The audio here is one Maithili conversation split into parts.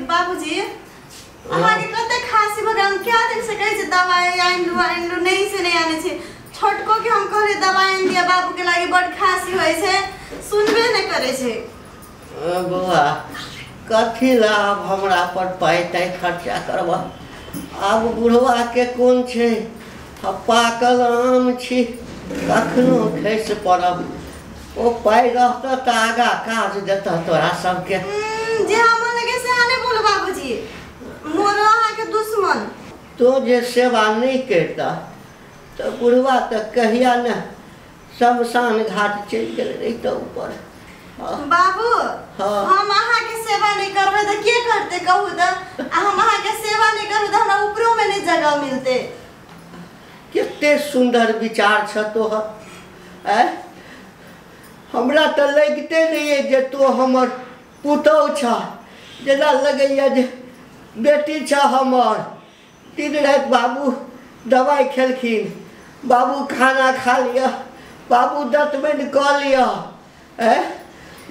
बाबूजी अहाँके कते खांसी भऽ गेल, हम क्या दिन से कहै छी दवाइ आनि लू आनि लू, नहि से नहि आनै छी। छोटको के हम कहलियै दवाइ आनि दिअ बाबूके लागि, बड खांसी होइ छै, सुनबे नहि करै छै। बौआ कथी ला आब हमरा पर पाइ ताइ खर्चा करबह? आब बुढ़वा के कोन छै, पाकल आम छी, कखनो खसि पड़ब। ओ पाइ रहतह तऽ आगाँ काज देतह तोरा सबके। जे हमर लगे से अहाँ नहि बोलू बाबूजी, मोरो अहाँके दुश्मन। तो जे सेवा नहि करितह तऽ बुढ़वा तऽ कहिया ने शमशान घाट चलि गेल रहितह ऊपर। बाबू हम अहाँके सेवा नहि करबै तऽ के करतै कहू तऽ? आ हम अहाँके सेवा नहि करबै तऽ हमरा ऊपरोमे नहि जगह मिलतै। कते सुन्दर विचार छ तोहर। आँय, हमरा तऽ लगिते नहि अइ जे तोँ हमर पुतहु छह, जेना लगैए जे बेटी छह हमर। दिन राति बाबू दवाइ खेलखिन, बाबू खाना खा लिअ, बाबू दतमनि कऽ लिअ, आँय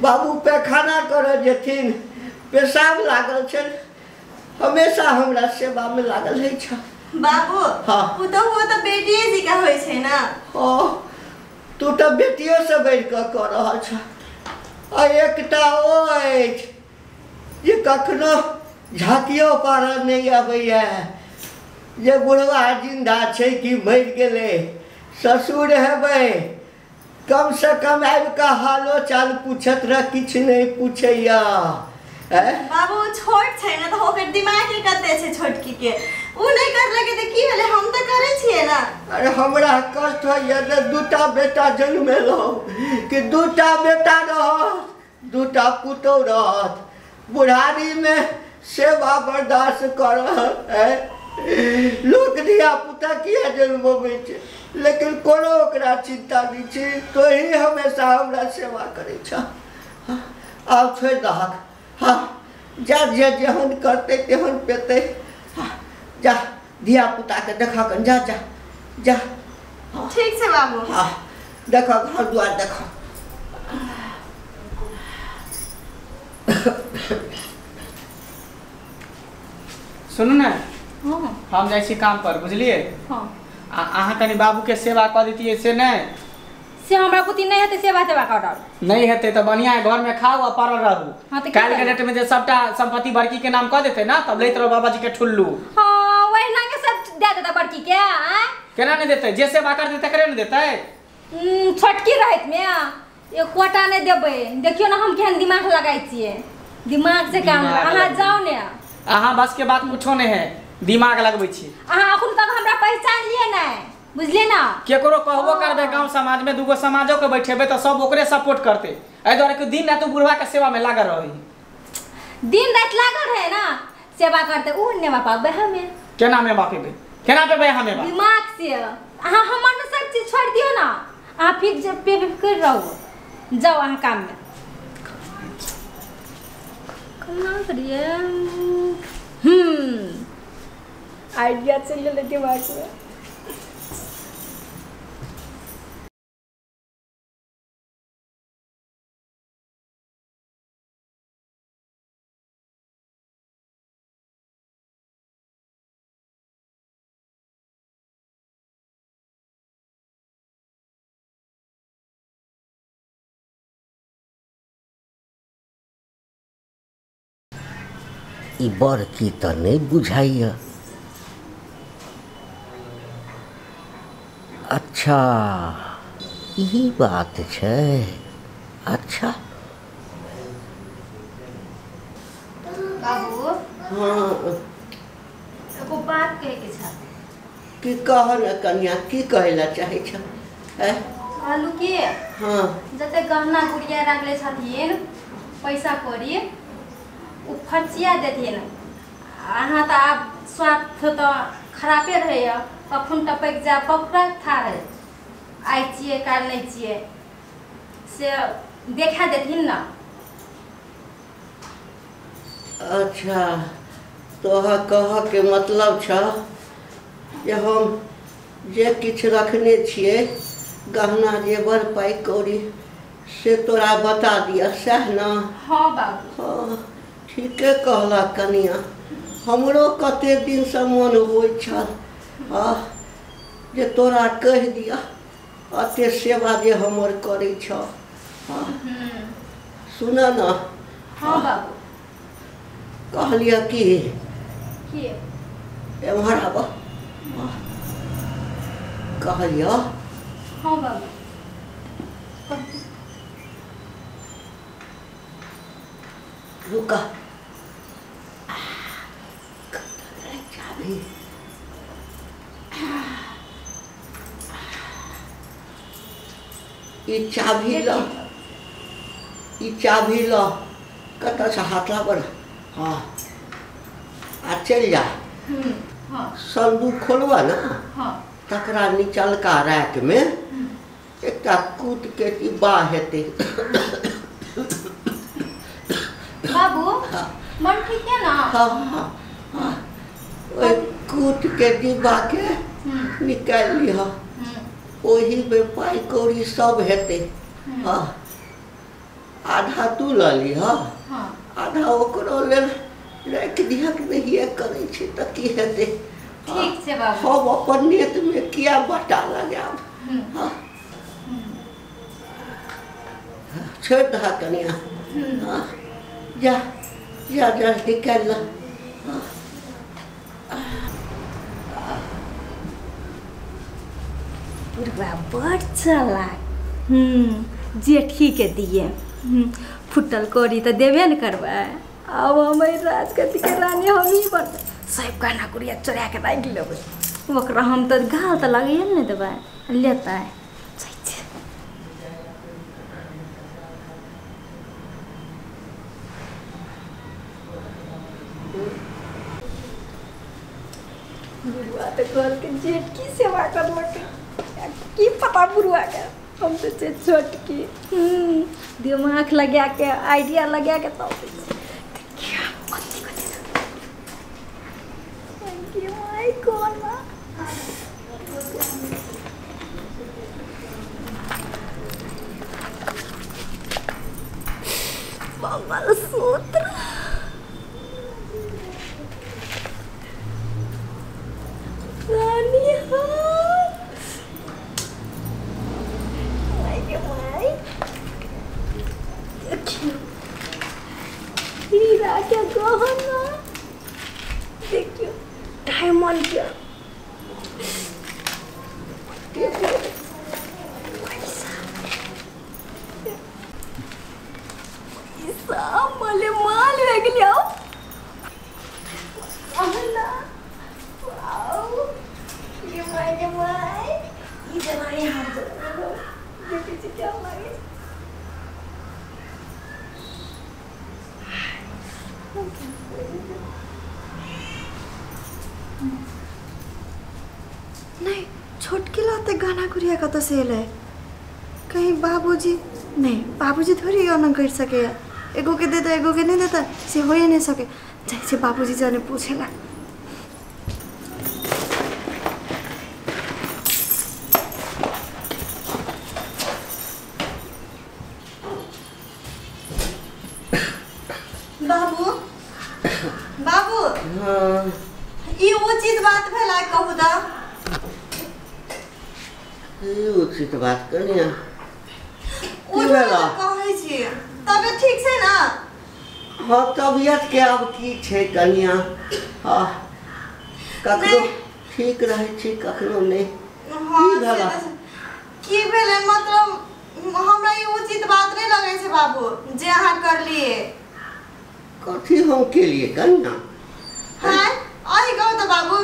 बाबू पैखाना करऽ जेथिन, पेशाब लागल छनि, हमेशा हमरा सेवामे लागल रहै छह। बाबू हाँ। पुतहु तऽ बेटिए जी का होइ छै ने। ओ तू तऽ बेटियोसँ बढ़ि कऽ कऽ रहल छह। आ एकटा ओ अछि जे कखनो झाँकियो पारऽ नहि अबैए जे बुढ़वा जिन्दा छै कि मरि गेलै। ससुर हेबै, कमसँ कम आबि कऽ हालो चाल पूछत रह, किछु नहि पूछैया। बाबू छोट छै ने तऽ ओकर दिमाग कते छै छोटकी के, ओ नहि करलकै तऽ की भेलै, हम तऽ करै छियै ने। अरे हमरा कष्ट होइए जे दूटा बेटा जन्मेलहुँ कि दूटा बेटा रहत, दूटा पुतहु रहत, बुढ़ारीमे सेवा बर्दाश्त करत। लोक धिया पुता किया जन्मबै छै, लेकिन कोनो ओकरा चिन्ता नहि छै। तोही हमेशा हमरा सेवा करै छह। आब छोड़ि दहक, हाँ जा, जे जेहन करतै तेहन पेतै। जा धिया पुताके देखऽ कन, जा जा जा। ठीक छै बाबू। हाँ देखऽ घर दुआर देखऽ। सुनू ने, हम जाइ छी काम पर, बुझलियै? हाँ। आ अहाँ कनि बाबूके सेवा कऽ दैतियै से नहि? से हमरा बुद्धि नहि हेतै सेवा तेवा करल। नहि हेतै तऽ बढ़िआँ है, घरमे खाउ आ पड़ल रहू। हाँ, तऽ की काल्हिके करबै? डेट में जे सबटा संपत्ति बड़की के नाम कऽ देतै ना, तब लैत रहू बाबाजी के ठुल्लू। हाँ ओहिना के सब दे देतै बड़की के। आँय केना नहि देतै, जे सेवा करतै तकरे ने देतै। छोटकी रहैत में एकोटा नहि देबै। देखियौ ने हम केहन दिमाग लगाइ छियै, दिमाग से काम। अहाँ जाउ ने। अहाँ बस के बात कुछो नहि है, दिमाग लगबै छी अहाँ। अखन तक हमरा पहचानलियै नहि, बुझलियै ना? केकरो कहबो करबै गांव समाज में, दूगो समाजो के बैठेबै तऽ सब ओकरे सपोर्ट करतै। एहि दुआरे कि दिन राति बुढ़वा के सेवा में लागल रही, दिन राति लागल रहे ना सेवा करते, उ नेवा पाबै हमे। केना मेवा पेबै, केना पेबै हमे? दिमाग से अहाँ हमर ने सब चीज छोड़ि दियौ ना, अहाँ फिर बेफिक्र रहू, जाउ अहाँ काम में। केना करियै? आइडिया चलि गेलै दिमाग में। ई बड़की तऽ नहि बुझाइए। अच्छा ई बात छै। अच्छा बाबू हाँ एगो बात कहै के छै। की कह ने कनिया, की कहै ला चाहै छ? कहलू कि हाँ जते गहना गुड़िया रखले छथिन पैसा कौड़ी उ फचिया देथिन। अहाँ तऽ आब स्वास्थ्य तऽ खराबे रहैए, कखन टपकि जाय पकड़ा था है, आइ छियै काल्हि नहि छियै, से देखा देथिन ना। अच्छा तोहर कह के मतलब छ जे हम जे किछु रखने छियै गहना जेवर पाइ कौड़ी से तोरा बता दिया सएह ने। हाँ बाबू। हाँ ठीके कहला कनिया, हमरो कते दिनसँ मन होइ छल जे तोरा कहि दिया, अते सेवा जे हमर करै छ। हाँ सुन न। हाँ बाबू। कहलियै कि एम्हर आब। कहलियै। हाँ बाबू। रुका चाबी ई चाबी ल, ई चाबी ल, कतऽ से हाथ लाबऽ। हाँ आ चलि जा। हाँ। संदूक खोलबऽ ने। हाँ। तकरा निचलका रैक में एकटा कूट के डिब्बा हेतै। बाबू मन ठीक है ना? हाँ हाँ हाँ। ओहि कूट के डिब्बा के निकालि लिह, ओहिमे पाइ कौड़ी सब हेतै। हाँ आधा तू लऽ लिह, आधा ओकरो लेल राखि दिहक। नहिए करै छै तऽ की हेतै? ठीक छै बाबू। हम अपन नेतमे किया बटा लगायब। हाँ छोड़ि दह कनिया। हाँ जा जा जा निकालि लऽ। बुढ़वा बड़ चलाक। जेठी के दिए फुटल कौड़ी तऽ देबे ने करबै। आब हम राजगद्दी के रानी हम ही बनबै। सब गहना गुड़िया चोरा के राखि लेबै। ओकरा हम तऽ गाल तऽ लगैए ने देबै, लेतै। बुढ़वा तऽ कहलकै जेठकी सेवा करलकै, की पता बुढ़वा के, हम तऽ छै छोटकी। दिमाग लगा के आइडिया लगा के तब देखियौ कथी कथी माय कोना। मंगलसूत्र रानी। हाँ देखियो हीरा के गहना, देखियो डायमंड के पैसा पैसा माले माल भए गेलियो। वाओ ये my गे my, ई जनाई हम देखै छी क्या लागै छै। नहीं छोटकी लाते गहना गुड़िया कतऽ से एलै? कहीं बाबूजी नहीं, बाबूजी थोड़ी एना करि सकैए। एगो के देता एगो के नहीं देता से होइए नहीं सके। जाइ छै बाबूजी जाने पूछेला। बाबू बाबू। हाँ ई उचित बात भेला कहू तऽ? ई उचित बात कनिया की भेला कहै छी? तबियत ठीक छै ना? हाँ तबियत के आब की छै कनिया। हाँ कखनो ठीक रहै छै कखनो नहि। हाँ की भेला? की भेलै मतलब हमरा ई उचित बात नहीं लगै छै बाबू जे अहाँ करलिए। कथी हम केलिए कनिया? हाँ अही कहू तऽ बाबू,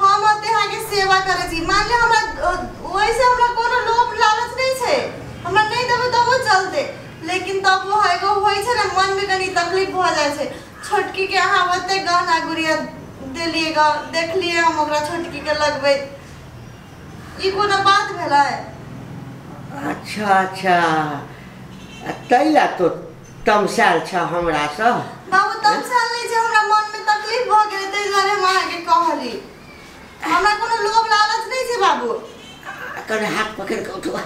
हम ओते अहाँके सेवा करै छी। मान लिअ हमरा ओहिसँ हमरा कोनो लोभ लालच नहि छै, हमरा नहि देबै तबो चलतै, लेकिन तब एगो होइ छै ने मनमे कनि तकलीफ भऽ जाइ छै। छोटकी के अहाँ ओते गहना गुड़िया देलिए ग, देखलिए हम ओकरा छोटकी के लगबैत, ई कोनो बात भेलै? अच्छा अच्छा, तै ला तो तमसायल छ हमरासँ? बाबू तमसायल नहि छै, हमरा मनमे तकलीफ भऽ गेलै ताहि दुआरे हम अहाँके कहली। हमरा कोनो लोभ लालच नहि छै बाबू। कने हाथ पकड़ि कऽ उठबा।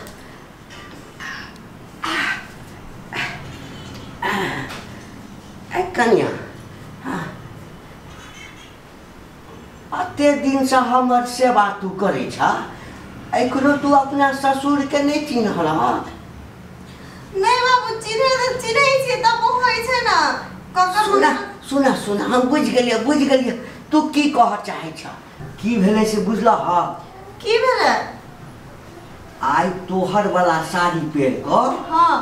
ए कनिया अते दिन से हमर सेवा तू करे छ, एखनो तू अपना ससुर के नहीं चिन्हल? नहीं बाबू चिन्हे चिन्है छी तब होय छै ना। सुना सुना सुना हम बुझ गेलियै तू की कह चाहे छ, की भेलै से बुझलह? हाँ की भेलै? आइ तोहर वाला साड़ी पहिर क हाँ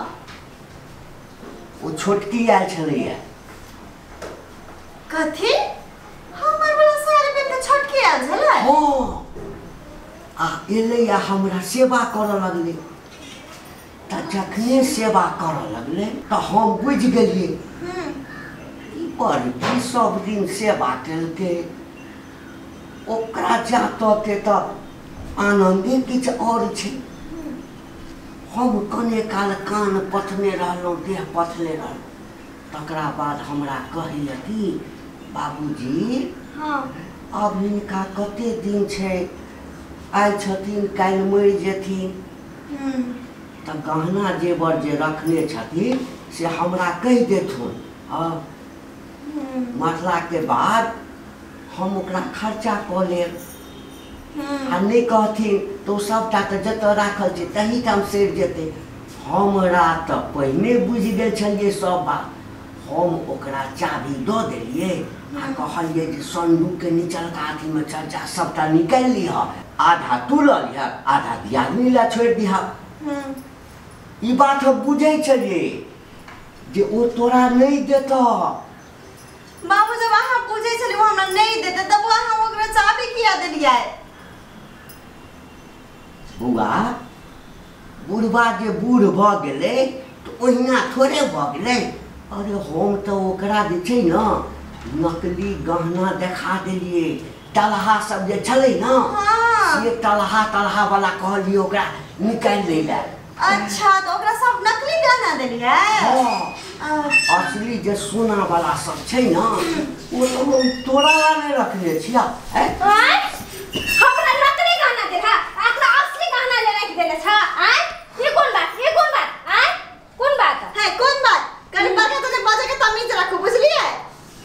ओ छोटकी आयल छलैया। कथी हमर वाला साड़ी पहिर के छोटकी आयल छलै? हाँ आ एलै आ हमरा सेवा करऽ लगलै। त जखने सेवा करऽ लगलै त हम बुझि गेलियै ई बड़की सब दिन सेवा केलकै, ओकरा जातके त आनंदे किछु और छै। हम कने काल कान पथने रहलहुँ, देह पथने रहलहुँ। तकरा बाद हमरा कहैया कि बाबूजी हाँ अब हिनका कते दिन छै, आइ छथिन काल्हि मरि जेथिन, तऽ गहना जेवर जे रखने छथिन से हमरा कहि देथुन। हाँ मरलाके बाद हम ओकरा खर्चा कऽ लेब, आ नहीं कहथिन तो सबटा तऽ जतऽ राखल छै तही ठाम सड़ि जेतै। हमरा तऽ पहिने बुझि गेल छलियै सब बात। हम ओकरा चाभी दऽ देलियै आ कहलियै जे संदूकके निचलका अथीमे चर्चा सबटा निकालि लिह, आधा तू लऽ लिह आधा दियादनी लए छोड़ि दिह। ई बात हम बुझै छलियै जे ओ तोरा नहीं देतह। बाबू जब अहाँ बुझै छलियै ओ हमरा नहीं देतै तब अहाँ ओकरा चाभी किया देलियै? बौआ बुढ़बा जे बूढ़ भऽ गेलै तऽ ओहिना थोड़े भऽ गेलै। अरे हम तऽ ओकरा जे छै ने नकली गहना देखा देलियै, टलहा सब जे छलै ने से टलहा टलहा वाला कहलियै ओकरा निकालि लै लए। अच्छा तऽ ओकरा सब नकली गहना देलियै? हाँ असली जे सोना वाला सब छै ने ओ तऽ हम तोरा नहि रखने छियै। हमरा नकली गहना देलहा, एकरा असली गहना ले राखि देले छ। आय ई कोन बात, ई कोन बात, आय कोन बात है, कोन बात? कनि बड़का तने बजे के तमीज राखू बुझलियै?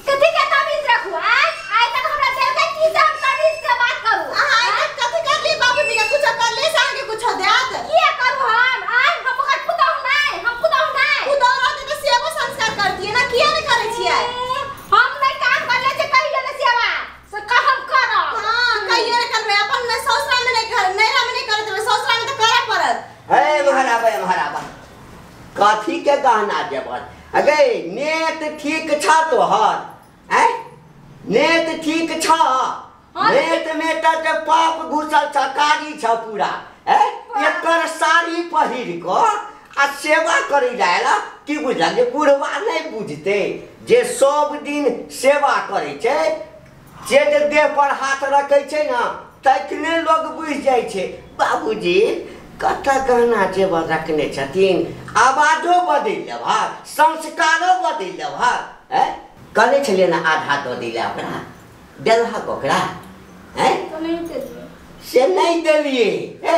कथि के तमीज राखू? आय आइ तक हमरा देलकै की से हम तमीज के बात करू? अहाँ आइ तक कथि करली बाबूजी के? कुछ करली से अहाँ के कुछ देत किया करू हम? आय हम ओकर पुतहु नै, हम पुतहु नै। पुतहु रहते त सेवा संस्कार करतियै ना, किया नै करै छियै? हम नै काम करले छै कहियो नै सेवा से कहम करब। हां कहियो नै करबै, अपन नै ससुरा में नै कर, नैहरा में नै करत रहबै, ससुरा में त करऽ पड़त। हे महाराज महाराज कथी के गहना जेवर? अगे नेत ठीक छ तोहर? हैं नेत ठीक छ? नेत में त पाप घुसल छ, कारी छ पूरा। हैं एकर साड़ी पहिर क आ सेवा करै जायला की बुझल जे बुढ़वा नहीं बुझते जे सब दिन सेवा करै छै, जे जे देह पर हाथ रखै छै ने तखने लोग बुझि जाइ छै। बाबूजी कतऽ गहना जेवर रखने छथिन, आवाजो बदलि लेबह, संस्कारो बदलि लेबह। हैं कहने छलियै ने आधा दऽ दै लए, ओकरा देलहक ओकरा? हैं से नहीं देलियै। ए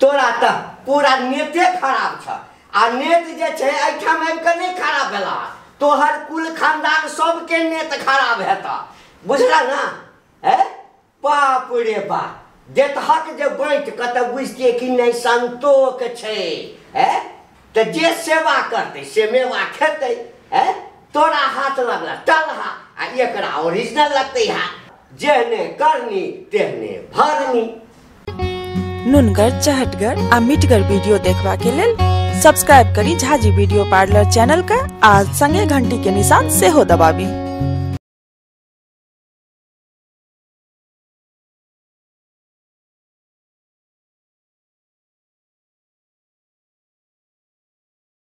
तोरा तऽ पूरा नेते खराब छ, आ नेत जे छै एहिठाम आबि कऽ नहि खराब भेला, तोहर कुल खानदान सबके नेत खराब हेतऽ, बुझला ना? हैं बाप रे बाप, देतहक जे बाँटि कऽ तऽ बुझतियै कि नहि संतोख छै। हैं तऽ जे सेवा करतै से मेवा खेतै। हैं तोरा हाथ लगला टलहा आ एकरा ओरिजिनल लगतै हाथ। जेहने करनी तेहने भरनी। नुनगर चहटगर आ मिठगर वीडियो देखबा के लेल सब्सक्राइब करी झाजी वीडियो पार्लर चैनल का आ संगे घंटी के निशान सेहो दबाबी।